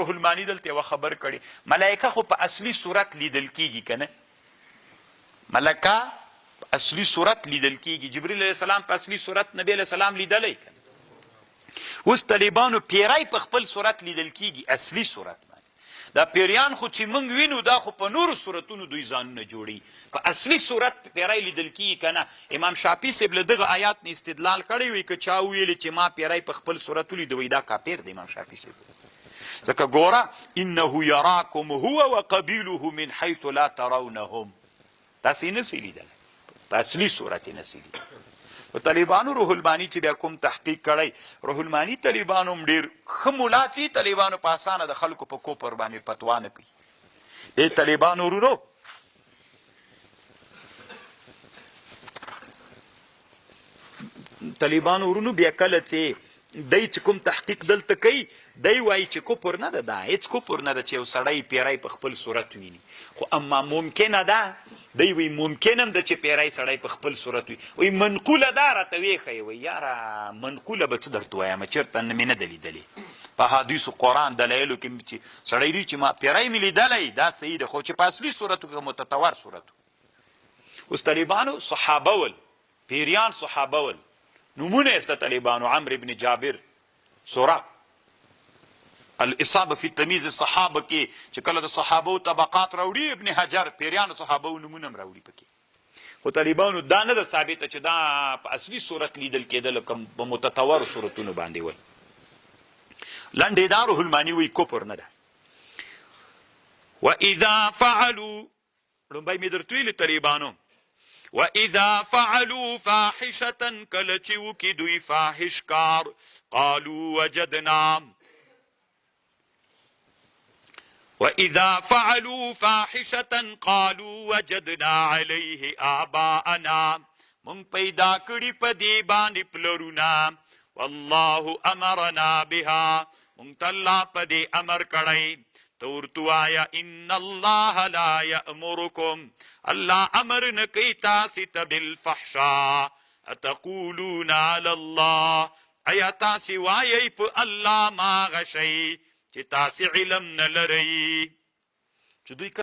روح المانی دلته یوه خبر کړې، ملائکه خو په اصلي صورت لیدل کیږي کنه؟ ملکه په اصلي صورت لیدل کیږي، جبرئیل علیه السلام په اصلي صورت نبی علیه السلام لیدلی کنه؟ اوس طالبانو پیری په خپل صورت لیدل کیږي، اصلي صورت باندې. دا پیریان خو چې موږ وینو دا خو په نورو صورتونو دوی ځانونه جوړي، په اصلي صورت پیری لیدل کیږي کنه؟ امام شافعي صاحب له دغه آیات نه استدلال کړی وي، که چا وویل چې ما پیری په خپل صورت ولید، وایي دا کافر دی. امام شافعي صاحب ځکه ګوره انه یراکم هو وقبیله من حیث لا ترونهم، تاسې یې نسئ لیدلی، په اصلي صورت یې نسئ لیدلی. نو طالبانو روح المانی چې بیا کوم تحقیق کړی، روح المانی طالبانو هم ډېر ښه ملا چې طالبانو په اسانه د خلکو په کوپر باندې فتوا نه کوي. ای طالبانو ورونو، طالبانو ورونو، بیا کله چې دی چې کوم تحقیق دلته کوي، دی وایي چې کفر نه ده، دا هیڅ کفر نه ده چې یو سړی پیری په خپل صورت ویني، خو اما ممکنه ده، دی وایي ممکن هم ده چې پیری سړی په خپل صورت وي. وایي منقوله ده راته ویې ښیې. وایي یاره منقوله به څه درته وایم، چېرته نه مې نه ده لیدلې په حدیثو قرآن دلایلو کې چې سړی دی چې ما پیری مې لیدلی، دا صحیح ده، خو چې په اصلي صورت کې متطور صورت. اوس طالبانو صحابه ول، پیریان صحابه ول، نومونه یې سته طالبانو، عمرو ابن جابر، سراق، الاصابه فی تمیز الصحابه کې چې کله د صحابو طبقات راوړي ابن حجر، پیریانو صحابو نومونه هم راوړي پکې. خو طالبانو دا نه ده ثابته چې دا په اصلي صورت لیدل کېدل کوم په متطورو صورتونو باندې ول. لنډې دا روح المانی وایي کفر نه ده. واذا فعلوا، ړومبی مې درته ویلي طالبانو، واذا فعلوا فاحشه، کله چې وکړي دوی فاحش کار، قالو وجدنا، واذا فعلوا فاحشه قالوا وجدنا عليه آباءنا، مونږ پیدا کړي په دې باندې پلرونه، والله امرنا بها، مونږ ته الله په دې امر کړی. ته ورته ووایه ان الله لا یأمرکم، الله امر نه کوي تاسې ته بالفحشاء، اتقولون علی الله، ایا تاسې وایئ په الله ما هغه شی چې تاسې علم نه لرئ؟ چې دوی.